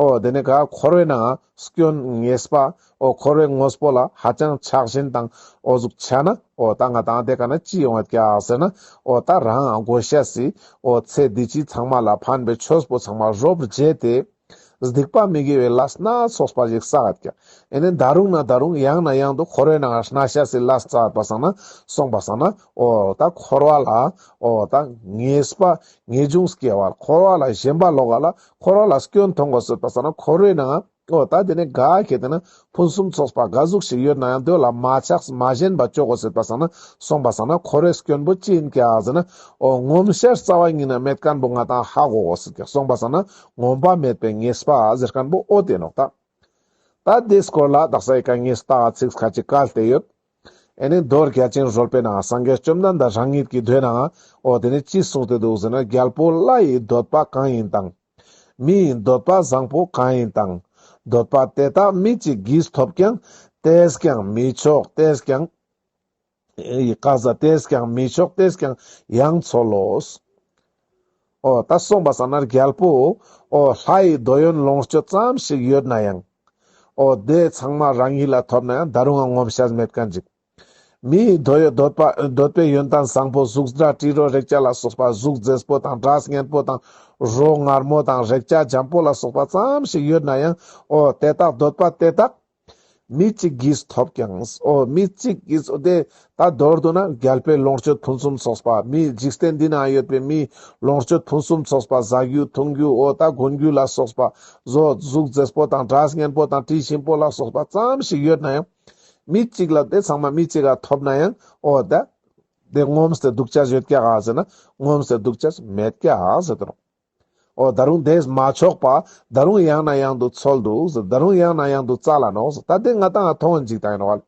འོ་དེ་ནས་ག་འཁོར་བའི་ནང་སྐྱོན་ངེས་པ་འོ་འཁོར་བའི་དངོས་པོ་ལ་ཧ་ཅང་ཆགས་ཞེན་དང་འོ་ཟུག་ཆ་ན་འོ་ད་ང་དང་དེ་ཀ་ན་ཅི་ཡོང་བ་ཀྱག་ཟེར་ན། འོ་ད་རང་དགོས་ཤེས་སི་འོ་ཚེ་འདི་ཕྱི་ཚང་མ་ལ་ཕན་པའི་ཆོས་པོ་ཚང་མ་རོབ་བརྗེས་ཏེ། སྡིག་པ་མི་དགེ་བའི་ལས་སྣ་ཚོགས་པ་ཞིག་བསགས་ཀྱག། ཨེ་ནི་ད་རུང་ན་ད་རུང་ཡང་ན་ཡང་དུ་འཁོར་བའི་ནང་ང་སྣ་ཤས་སི་ལས་བསགས་པ་སང་ན་སོང་པ་སང་ན་འོ་ད་འཁོར་བ་ལ་འོ་ད་ངེས་པ་ངེས་འབྱུང་སྐྱེ་བ། འཁོར་བ་ལ་ཞེན་པ་ལོག་ག་ལ་འཁོར་བ་ལ་སྐྱོན་མཐོང་དགོས་ཟེར་པ་སང་ན་འཁོར་བའི་ནང་འོ་ད་དེ་ནས་ག་ཁེ་དེ་ན་ཕུན་སུམ་ཚོགས་པ་ག་ཟུག་ཞིག་ཡོད་ན་ཡང་དེ་ལ་མ་ཆགས་མ་ཞེན་པ་ཅོ་དགོས་ཟེར་པ་སང་ན་སོང་པ་སང་ན་འཁོར་བའི་སྐྱོན་པོ་ཅི་ཡིན་ཀྱག་ཟེར་ན། འོ་ངོམས་ཤེས་རྩ་བ་ཉིད་ནས་མེད་མཁན་པོ་ང་དང་ཧ་གོ་དགོས་ཟེར་ཀྱག། སོང་པ་སང་ན་ངོམས་པ་མེད་པའི་ངེས་པ་ཟེར་མཁན་པོ་འོ་དེ་ནོག་ད། ད་དེའི་སྐོར་ལ་དག་ས་ཡི་ཀ་ངས་ད་ཚིག་ཁ་ཅིག་བཀལ་ཏེ་ཡོད། ཨེ་ནི་མདོ་རྒྱ་ཆེན་རོལ་པའི་ནང་སངས་རྒྱས་བཅོམ་ལྡན་འདས་རང་ཉིད་ཀྱི་མདོའི་ནང་འོ་དེ་ནི་ཅི་གསུངས་ཏེ་འདུག་ཟེར་ན། རྒྱལ་པོ་ལྷ་ཡི་འདོད་པ་གང་ཡིན་དང་། མི་ཡི་འདོད་པ་བཟང་པོ་གང་ཡིན་དང་། འདོད་པ་དེ་དག་མི་གཅིག་གིས་ཐོབ་ཀྱང་། དེས་ཀྱང་མི་ཆོག། དེས་ཀྱང་ཡི་ཀ་ཟ་དེས་ཀྱང་མི་ཆོག། དེས་ཀྱང་ཡང་འཚོལ་ལོ། འོ་ད་སོང་པ་སང་ན་རྒྱལ་པོ་འོ་ལྷ་ཡི་འདོད་ཡོན་ལོངས་སྤྱོད་ཙམ་ཞིག་ཡོད་ན་ཡང་འོ་དེ་ཚང་མ་རང་ཉིད་ལ་ཐོབ་ན་ཡང་ད་རུང་ང་ངོམས་ཤེས་མེད་མཁན་ཅིག། མི་ཡི་འདོད་ཡོན་འདོད་པ་འདོད་པའི་ཡོན་ཏན་བཟང་པོ་གཟུགས་སྒྲ་དྲི་རོ་རེག་བྱ་ལ་སོགས་པ་གཟུགས་མཛེས་པོ་དང་སྒྲ་སྙན་པོ་དང་རོ་མངར་མོ་དང་རེག་བྱ་འཇམ་པོ་ལ་སོགས་པ་ཙམ་ཞིག་ཡོད་ན་ཡང་འོ་དེ་དག་འདོད་པ་དེ་དག་མི་གཅིག་གིས་ཐོབ་ཀྱང་། འོ་མི་གཅིག་གིས་འོ་དེ་ད་མདོར་བསྡུ་ན་རྒྱལ་པོའི་ལོངས་སྤྱོད་ཕུན་སུམ་ཚོགས་པ། མི་འཇིག་རྟེན་འདི་ན་ཡོད་པའི་མིའི་ལོངས་སྤྱོད་ཕུན་སུམ་ཚོགས་པ་ཟ་རྒྱུ་འཐུང་རྒྱུ་འོ་ད་གོན་རྒྱུ་ལ་སོགས་པ་བཟོ་གཟུགས་མཛེས་པོ་དང་སྒྲ་སྙན་པོ་དང་དྲི་ཞིམ་པོ་ལ་སོགས་པ་ཙམ་ཞིག་ཡོད་ན་ཡང་མི་གཅིག་ལ་དེ་ཚང་མ་མི་གཅིག་ག་ཐོབ་ན་ཡང་འོ་ད་དེ་ངོམས་ཏེ་འདུག་ཅེས་ཡོད་ཀྱག་ག་ཟེར་ན་ངོམས་ཏེ་འདུག་ཅེས་མེད་ཀྱག་ཟེར་དོ་ནོག། འོ་ད་རུང་དེས་མ་ཆོག་པ་ད་རུང་ཡང་ན་ཡང་དུ་འཚོལ་འདུག་ཟེར། ད་རུང་ཡང་ན་ཡང་དུ་བཙལ་ལ་ནོག་ཟེར། ད་དེ་ང་དང་མཐོང་ཡིན་ཅིག་ད་ཡིན་ནོག།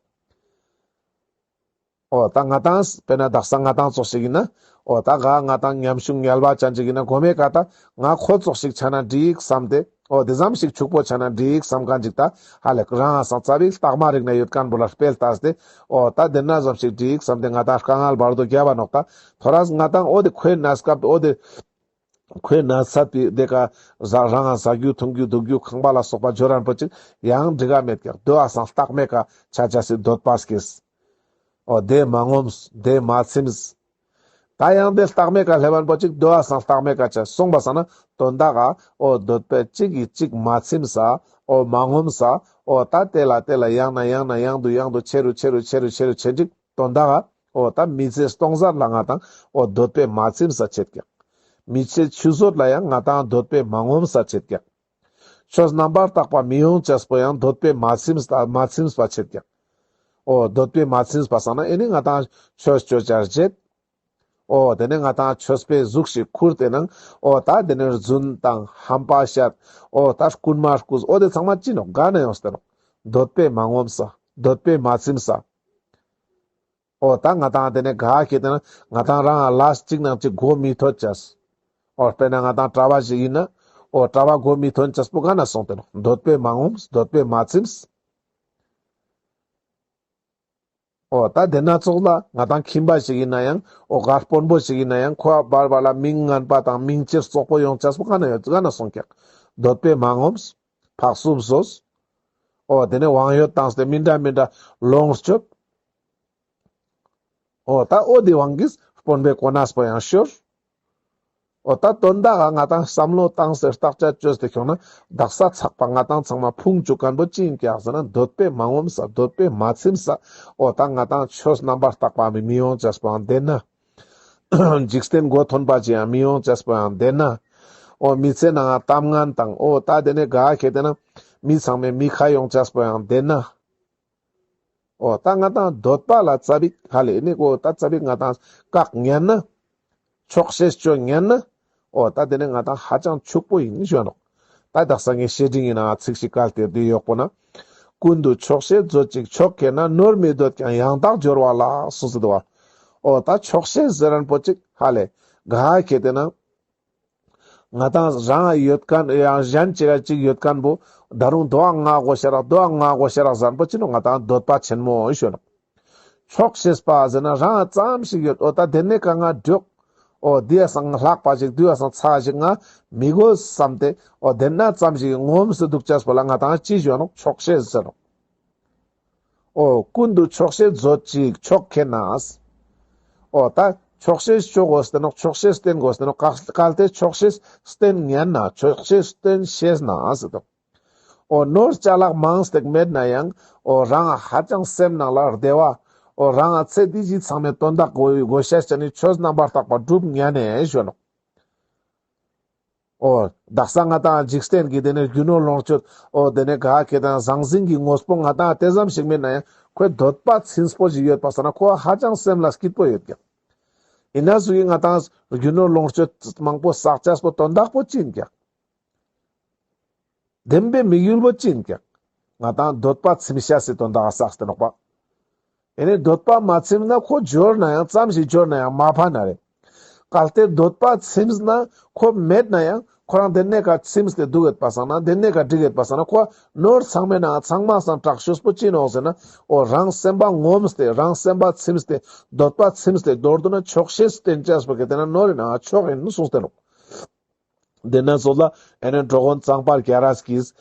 འོ་ད་ང་དང་དཔེར་ན་དག་ས་ང་དང་ཙོགས་ཤིག་ཡིན་ན་འོ་ད་ག་ང་དང་ཉམ་ཆུང་ངལ་བ་ཅན་ཅིག་ཡིན་ན་གོ་མའི་ཀ་ད་ང་ཁོ་ཙོགས་ཤིག་ཆ་ན་འགྲིག་བསམ་སྟེ་འོ་དེ་ཙམ་ཞིག་ཕྱུག་པོ་ཆ་ན་འགྲིག་བསམ་མཁན་ཅིག་ད་ཧ་ལས་རང་སང་རྩ་བའི་རྟགས་མ་རིག་ན་ཡོད་མཁན་པོ་ལ་སྤེལ་ལྟས་ཏེ་འོ་ད་དེ་ན་ཙམ་ཞིག་འགྲིག་བསམ་སྟེ་ང་དང་དཀའ་ངལ་བར་དོ་བརྒྱབ་པ་ནོག། ད་ཐོ་རས་ང་དང་འོ་དེ་ཁོའི་གནས་སྐབས་འོ་དེ་ཁོའི་ན་ཚ་དེ་དེ་ཀ་ཟ་རང་ང་ཟ་རྒྱུ་འཐུང་རྒྱུ་འདུག་རྒྱུ་ཁང་པ་ལ་སོགས་པ་འབྱོར་རན་པོ་ཅིག་ཡང་འགྲིག་ག་མེད་ཀྱག། དེ་བ་སང་རྟགས་མའི་ཀ་ཆ་ཆ་སི་འདོད་པ་སྐྱེས། འོ་དེ་མ་ངོམས། དེ་མ་ཚིམས། ད་ཡང་དེ་རྟགས་མའི་ཀ་སླེབས་རན་པོ་ཅིག་དེ་བ་སང་རྟགས་མའི་ཀ་ཆ་སོང་པ་སང་ན་དོན་དག་ག་འོ་འདོད་པའི་གཅིག་གིས་གཅིག་མ་ཚིམས་ས། འོ་མ་ངོམས་ས། འོ་ད་དེ་ལ་དེ་ལ་ཡང་ན་ཡང་ན་ཡང་དུ་ཡང་དུ་ཆེ་རུ་ཆེ་རུ་ཆེ་རུ་ཆེ་རུ་ཆེ་འགྲིག། དོན་དག་ག་འོ་ད་མི་ཚེ་སྟོང་ཟད་ལ་ང་དང་འོ་འདོད་པས་མ་ཚིམས་ས་ཆེད་ཀྱག། མི་ཚེ་ཆུད་ཟོས་ལ་ཡང་ང་དང་འདོད་པས་མ་ངོམས་ས་ཆེད་ཀྱག། ཆོས་རྣམ་པར་དག་པ་མི་ཡོང་ཅེས་པོ་ཡང་འདོད་པས་མ་ཚིམས་ས་མ་ཚིམས་པ་ཆེད་ཀྱག། འོ་འདོད་པས་མ་ཚིམས་པ་སང་ན་ཨེ་ནི་ང་དང་ཆོས་ཆོས་ཆ་བརྗེད། འོ་དེ་ནས་ང་དང་ཆོས་པའི་གཟུགས་ཤིག་ཁུར་ཏེ་ནང་འོ་ད་དེ་ནས་རྫུན་དང་ཧམ་པ་བཤད། འོ་ད་རྐུན་མ་རྐུས། འོ་དེ་ཚང་མ་ཅི་ནོག། ག་ན་ཡོངས་ཏེ་ནོག། འདོད་པས་མ་ངོམས་ས། འདོད་པས་མ་ཚིམས་ས། འོ་ད་ང་དང་དེ་ནས་ག་ཁེ་དེ་ན་ང་དང་རང་ལ་ལས་གཅིག་ནང་གཅིག་གོ་མི་ཐོད་ཅེས། འོ་དཔེར་ན་ང་དང་གྲྭ་པ་ཞིག་ཡིན་ན་འོ་གྲྭ་པ་གོ་མི་ཐོན་ཅེས་པོ་ག་ན་སོང་སྟེ་ནོག། འདོད་པས་མ་ངོམས། འདོད་པས་མ་ཚིམས། འོ་ད་དེ་ན་ཙོགས་ལ་ང་དང་ཁྱིམ་པ་ཞིག་ཡིན་ན་ཡང་འོ་ག་དཔོན་པོ་ཞིག་ཡིན་ན་ཡང་ཁོ་བར་བར་ལ་མིང་ངན་པ་དང་མིང་ཅི་རྩོག་པོ་ཡོང་ཅེས་པོ་ག་ན་ཡོད་ག་ན་སོང་ཀྱག། འདོད་པས་མ་ངོམས། ཕག་སུབ་ཟོས། འོ་དེ་ནས་དབང་ཡོད་བཏང་སྟེ་མི་འདྲ་མི་འདྲ་ལོངས་སྤྱོད། འོ་ད་འོ་དེ་དབང་གིས་དཔོན་པོའི་གོ་གནས་པོ་ཡང་ཤོར། འོ་ད་དོན་དག་ག་ང་དང་བསམ་བློ་བཏང་སྟེ་བརྟག་དཔྱད་བཅོས་ཏེ་ཁྱོང་ན་དག་ས་ཚགས་པ་ང་དང་ཚང་མ་ཕུང་བཅུག་མཁན་པོ་ཅི་ཡིན་ཀྱག་ཟེར་ན་འདོད་པས་མ་ངོམས་ས། འདོད་པས་མ་ཚིམས་ས། འོ་ད་ང་དང་ཆོས་རྣམ་པར་དག་པ་མི་མི་ཡོང་ཅེས་པོའང་བདེན་ན། འཇིག་རྟེན་མགོ་ཐོན་པ་ཅི་ཡང་མི་ཡོང་ཅེས་པོའང་བདེན་ན། འོ་མི་ཚེ་ནང་གཏམ་ངན་དང་འོ་ད་དེ་ནས་ག་ཁེ་དེ་ན་མི་ཚང་མས་མི་ཁ་ཡོང་ཅེས་པོའང་བདེན་ན། འོ་ད་ང་དང་འདོད་པ་ལ་ཙ་པིག་ཧ་ལས་ནི་འོ་ད་ཙ་པིག་ང་དང་བཀག་ཉན་ན། ཆོག་ཤེས་ཅོ་ཉན་ན། འོ་ད་དེ་ནས་ང་དང་ཧ་ཅང་ཕྱུག་པོ་ཡིན་ཞུ་ནོག། ད་དག་ས་ངས་བཤེས་སྤྲིང་ཡིན་ན་ཚིག་ཞིག་བཀལ་ཏེ་འདི་ཡོག་པོ་ན། ཀུན་ཏུ་ཆོག་ཤེས་མཛོད་ཅིག་ཆོག་གེ་ན། ནོར་མི་འདོད་ཀྱང་ཡང་དག་འབྱོར་བ་ལ་གསུངས་སེ་འདུག་བ། འོ་ད་ཆོག་ཤེས་ཟེར་རན་པོ་ཅིག་ཧ་ལས་ག་ཁེ་དེ་ན། ང་དང་རང་ཡོད་མཁན་ཡང་གཞན་ཅིག་ག་ཅིག་ཡོད་མཁན་པོ་ད་རུང་དོའང་ང་དགོས་ཤེས་རག། དོའང་ང་དགོས་ཤེས་རག་ཟེར་རན་པོ་ཅི་ནོག། ང་དང་འདོད་པ་ཆེན་མོ་ཞུ་ནོག། ཆོག་ཤེས་པ་ཟེར་ན་རང་ཙམ་ཞིག་ཡོད། འོ་ད་དེ་ནས་ཀ་ང་འགྲོགས། འོ་དེ་ཡ་སང་ལྷག་པ་ཞིག་དེ་ཡ་སང་ཚ་ཞིག་ང་མི་དགོས་བསམ་སྟེ། འོ་དེ་ན་ཙམ་ཞིག་ངོམས་སུ་འདུག་ཅེས་པོ་ལ་ང་ཏང་ཅི་ཞུ་ནོག། ཆོག་ཤེས་ཟེར་ནོག། འོ་ཀུན་ཏུ་ཆོག་ཤེས་མཛོད་ཅིག་ཆོག་མཁྱེན་ན། འོ་ད་ཆོག་ཤེས་ཅོ་དགོས་ཏེ་ནོག། ཆོག་ཤེས་བསྟེན་དགོས་ཏེ་ནོག། གལ་ཏེ་ཆོག་ཤེས་བསྟེན་ཉན་ན། ཆོག་ཤེས་བསྟེན་ཤེས་ན་ཟེར་དོ། འོ་ནོར་ཅ་ལག་མང་སྟེ་མེད་ན་ཡང་། འོ་རང་ཧ་ཅང་སེམས་ནང་ལ་བདེ་བ། འོ་རང་ཚེ་འདི་ཕྱི་ཚང་མའི་དོན་དག་དགོས་དགོས་ཤེས་ཅན་ནི་ཆོས་རྣམ་པར་དག་པ་སྒྲུབ་ཉན་ནས་ཞུ་ནོག། འོ་དག་ས་ང་ཏང་འཇིག་རྟེན་གྱི་དེ་ནས་རྒྱུ་ནོར་ལོངས་སྤྱོད། འོ་དེ་ནས་ག་ཁེ་ཏེ་ན་ཟང་ཟིང་གི་དངོས་པོ་ང་ཏང་དེ་ཙམ་ཞིག་མེད་ན་ཡང་ཁོའི་འདོད་པ་ཚིམས་པོ་ཞིག་ཡོད་པ་སང་ན་ཁོ་ཧ་ཅང་སེམས་ལ་སྐྱིད་པོ་ཡོད་ཀྱག། ཡིན་ན་ཟུག་གི་ང་ཏང་རྒྱུ་ནོར་ལོངས་སྤྱོད་མང་པོ་བསགས་ཅེས་པོ་དོན་དག་པོ་ཅི་ཡིན་ཀྱག། བདེན་པའི་དམིགས་ཡུལ་བོ་ཅི་ཡིན་ཀྱག། ང་ཏང་འདོད་པ་ཚིམ་ཤེས་སི་དོན་དག་བསགས་ཏེ་ནོག་པ། ཨེ་ནི་འདོད་པ་མ་ཚིམ་ན་ཁོ་འབྱོར་ན་ཡང་ཙམ་ཞིག་འབྱོར་ན་ཡང་མ་ཕན་ན་རེ། གལ་ཏེ་འདོད་པ་ཚིམས་ན་ཁོ་མེད་ན་ཡང་ཁོ་རང་དེ་ནས་ཀ་ཚིམས་ཏེ་འདུག་ཡོད་པ་སང་ན། དེ་ནས་ཀ་འགྲིག་ཡོད་པ་སང་ན་ཁོ་ནོར་ཚང་མའི་ནང་ཚང་མ་སང་དྲག་ཤོས་པོ་ཅི་ནོག་ཟེར་ན། འོ་རང་སེམས་པ་ངོམས་ཏེ་རང་སེམས་པ་ཚིམས་ཏེ་འདོད་པ་ཚིམས་ཏེ་མདོར་བསྡུ་ན་ཆོག་ཤེས་བསྟེན་ཅེས་པོ་གི་དེ་ན་ནོར་རི་ནང་མཆོག་ཡིན་གསུངས་ཏེ་ནོག། དེ་ན་ཙོགས་ལ་ཨེ་ནི་འགྲོ་མགོན་གཙང་པ་རྒྱ་རས་ཀྱིས་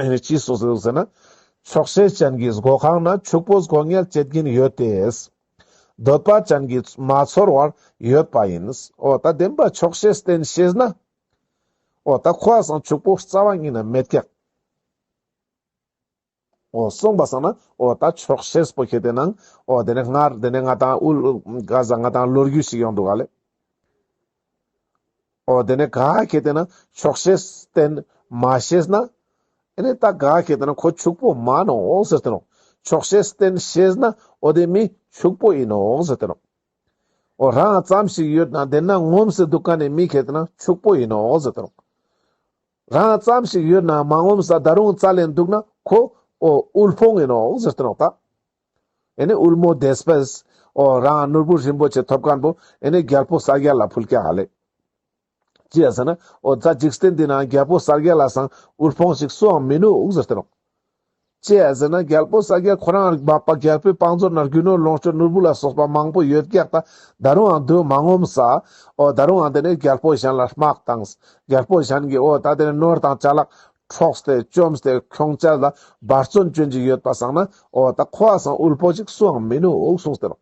ཨེ་ནི་ཅི་གསུངས་ཟེར་ན། ཆོག་ཤེས་ཅན་གྱི་སྒོ་ཁང་ན་ཕྱུག་པོ་དགོས་ངེས་བྱེད་ཀྱིན་ཡོད་དེ། འདོད་པ་ཅན་གྱིས་མ་ཚོར་བར་ཡོད་པ་ཡིན། འོ་ད་བདེན་པ་ཆོག་ཤེས་བསྟེན་ཤེས་ན། འོ་ད་ཁོ་ཨ་སང་ཕྱུག་པོ་རྩ་བ་ཉིད་ན་མེད་ཀྱག། འོ་སོང་པ་སང་ན་འོ་ད་ཆོག་ཤེས་པོ་ཁེ་ཏེ་ནང་འོ་དེ་ནས་སྔར་དེ་ནས་ང་ཏང་ཨུལ་ག་ཟ་ང་ཏང་ལོ་རྒྱུས་ཤིག་ཡོང་འདུག་ག་ལེ། འོ་དེ་ནས་ག་ཁེ་ཏེ་ན་ཆོག་ཤེས་བསྟེན་མ་ཤེས་ན། ཨེ་ནི་ད་ག་ཁེ་ཏེ་ན་ཁོ་ཕྱུག་པོ་མ་ནོག་ཟེར་ཏེ་ནོག། ཆོག་ཤེས་བསྟེན་ཤེས་ན་འོ་དེ་མི་ཕྱུག་པོ་ཡིན་ནོག་ཟེར་ཏེ་ནོག། འོ་རང་ཙམ་ཞིག་ཡོད་ན་དེ་ན་ངོམས་སེ་འདུག་མཁན་ནི་མི་ཁེ་ཏེ་ན་ཕྱུག་པོ་ཡིན་ནོག་ཟེར་ཏེ་ནོག། རང་ཙམ་ཞིག་ཡོད་ན་མ་ངོམས་ས་ད་རུང་རྩ་ལེན་འདུག་ན་ཁོ་འོ་དབུལ་ཕོངས་ཡིན་ནོག་ཟེར་ཏེ་ནོག་ད། ཨེ་ནི་དབུལ་མོ་དེ་སྤེས་འོ་རང་ནོར་བུ་རིན་པོ་ཆེ་ཐོབ་མཁན་པོ་ཨེ་ནི་རྒྱལ་པོ་གསལ་རྒྱལ་ལ་ཕུལ་ཀྱག་ཧ་ལེ། ཅི་ཡ་ཟེར་ན་འོ་ད་འཇིག་རྟེན་འདི་ན་རྒྱལ་པོ་གསལ་རྒྱལ་ལ་སང་དབུལ་ཕོངས་ཤིག་སུའང་མི་ནུག་ཟེར་ཏེ་ནོག། ཅི་ཡ་ཟེར་ན་རྒྱལ་པོ་གསལ་རྒྱལ་ཁོ་རང་མ་པ་རྒྱལ་པོའི་བང་མཛོད་ན་རྒྱུ་ནོར་ལོངས་སྤྱོད་ནོར་བུ་ལ་སོགས་པ་མང་པོ་ཡོད་ཀྱག་ད། ད་རུང་ཡང་དེ་མ་ངོམས་ས། འོ་ད་རུང་ཡང་དེ་ནས་རྒྱལ་པོ་གཞན་ལ་དམག་བཏང་། རྒྱལ་པོ་གཞན་གྱི་འོ་ད་དེ་ནས་ནོར་དང་ཅ་ལག་འཕྲོགས་ཏེ་བཅོམས་ཏེ་ཁྱོང་ཅེས་ལ་འབད་བརྩོན་བཅོན་གྱི་ཡོད་པ་སང་ན་འོ་ད་ཁོ་ཨ་སང་དབུལ་ཕོངས་ཤིག་སུའང་མི་ནུག་གསུངས་ཏེ་ནོག།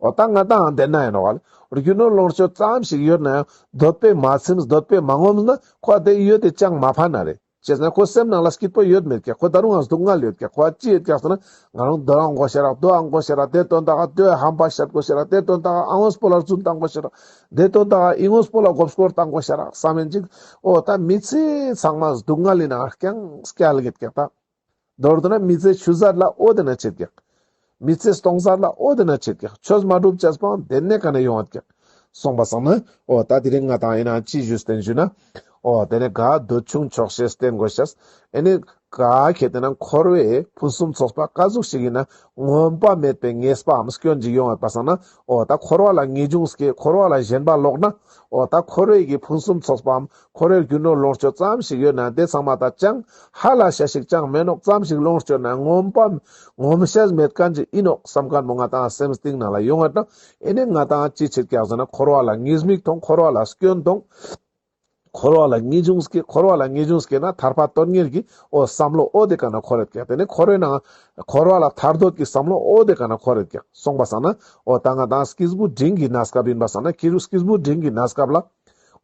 འོ་ད་ང་ཏང་དེ་ན་ཡིན་ནོག་ལེ། རྒྱུ་ནོར་ལོངས་སྤྱོད་ཙམ་ཞིག་ཡོད་ན་ཡང་འདོད་པས་མ་ཚིམས་འདོད་པས་མ་ངོམས་ན་ཁོ་དེ་ཡོད་དེ་ཅང་མ་ཕན་ན་རེ། ཅི་ཟེར་ན་ཁོ་སེམས་ནང་ལ་སྐྱིད་པོ་ཡོད་མེད་ཀྱག། ཁོ་ད་རུང་ཡང་སྡུག་བསྔལ་ཡོད་ཀྱག། ཁོ་ཅི་ཡོད་ཀྱག་ཟེར་ན་ང་རང་དོ་རང་དགོས་ཤེས་རག་དོ་ཨང་དགོས་ཤེས་རག་དེ་དོན་དག་ག་དོ་ཧམ་པ་བཤད་དགོས་ཤེས་རག་དེ་དོན་དག་ག་ཨ་ངོས་པོ་ལ་རྫུན་བཏང་དགོས་ཤེས་རག་དེ་དོན་དག་ག་ཨི་ངོས་པོ་ལ་མགོ་སྐོར་བཏང་དགོས་ཤེས་རག་བསམ་ཡིན་ཅིག། འོ་ད་མི་ཚེ་ཚང་མ་སྡུག་བསྔལ་ཡིན་ན་རྐྱང་སྐྱལ་ཡོད་ཀྱག་ད། མདོར་བསྡུ་ན་མི་ཚེ་ཆུད་ཟ་ལ་འོ་དེ་ན་ཆེད་ཀྱག། མི་ཚེ་སྟོང་ཟ་ལ་འོ་དེ་ན་ཆེད་ཀྱག། ཆོས་མ་སྒྲུབ་ཅེས་པའང་དེ་ནས་ཀ་ནས་ཡོང་བ་ཀྱག། སོང་པ་སང་ན་འོ་ད་དེ་རིང་ང་ཏང་ཡིན་ན་ཅི་ཞུས་ཏེན་ཞུ་ན། འོ་དེ་ནས་ག་འདོད་ཆུང་ཆོག་ཤེས་བསྟེན་དགོས་ཤེས། ཨེ་ནི་ག་ཁེ་ཏེ་ན་འཁོར་བའི་ཕུན་སུམ་ཚོགས་པ་ག་ཟུག་ཞིག་ཡིན་ན་ངོམས་པ་མེད་པའི་ཉེས་པའམ་སྐྱོན་ཅིག་ཡོང་བ་སང་ན་འོ་ད་འཁོར་བ་ལ་ངེས་འབྱུང་སྐྱེ། འཁོར་བ་ལ་ཞེན་པ་ལོག་ན་འོ་ད་འཁོར་བའི་གི་ཕུན་སུམ་ཚོགས་པའམ་འཁོར་བའི་རྒྱུ་ནོར་ལོངས་སྤྱོད་ཙམ་ཞིག་ཡོད་ན་དེ་ཚང་མ་ད་ཅང་ཧ་ལ་ཤ་ཞིག་ཅང་མེད་ནོག། ཙམ་ཞིག་ལོངས་སྤྱོད་ན་ངོམས་པ་ངོམས་ཤེས་མེད་མཁན་ཅིག་ཨིན་ནོག་བསམ་མཁན་པོ་ང་ཏང་སེམས་གཏིང་ནང་ལ་ཡོང་བ་དང་། ཨེ་ནི་ང་ཏང་ཅི་ཆེད་ཀྱག་ཟེར་ན་འཁོར་བ་ལ་ཉེས་དམིགས་མཐོང་། འཁོར་བ་ལ་སྐྱོན་མཐོང་། འཁོར་བ་ལ་ངེས་འབྱུང་སྐྱེ། འཁོར་བ་ལ་ངེས་འབྱུང་སྐྱེ་ན་ཐར་པ་དོན་གཉེར་གྱི་འོ་བསམ་བློ་འོ་དེ་ཀ་ན་འཁོར་ཡོད་ཀྱག། དེ་ནི་འཁོར་བའི་ནང་འཁོར་བ་ལ་ཐར་འདོད་ཀྱི་བསམ་བློ་འོ་དེ་ཀ་ན་འཁོར་ཡོད་ཀྱག། སོང་པ་སང་ན་འོ་ད་ང་ཏང་སྐྱེས་བུ་འབྲིང་གི་གནས་སྐབས་ཡིན་པ་སང་ན་སྐྱེས་བུ་སྐྱེས་བུ་འབྲིང་གི་གནས་སྐབས་ལ་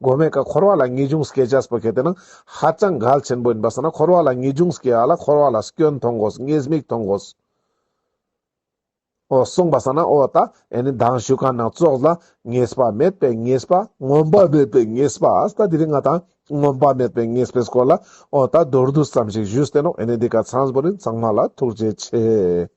གོ་མའི་ཀ་འཁོར་བ་ལ་ངེས་འབྱུང་སྐྱེ་ཅེས་པོ་ཁེ་ཏེ་ན་ཧ་ཅང་གལ་ཆེན་པོ་ཡིན་པ་སང་ན་འཁོར་བ་ལ་ངེས་འབྱུང་སྐྱེ་ཡ་ལ་འཁོར་བ་ལ་སྐྱོན་མཐོང་དགོས། ཉེས་དམིགས་མཐོང་དགོས། འོ་སོང་པ་སང་ན་འོ་ད་ཨེ་ནི་མདང་ཞུ་མཁན་ནང་ཙོགས་ལ་ཉེས་པ་མེད་པའི་ཉེས་པ། ངོམས་པ་མེད་པའི་ཉེས་པ། ད་དེ་རིང་ང་ཏང་ངོམས་པ་མེད་པའི་ཉེས་པའི་སྐོར་ལ་འོ་ད་མདོར་བསྡུས་ཙམ་ཞིག་ཞུས་ཏེ་ནོག། ཨེ་ནི་འདི་ཀ་ཚང་པོ་ནི་ཚང་མ་ལ་ཐུགས་རྗེ་ཆེ།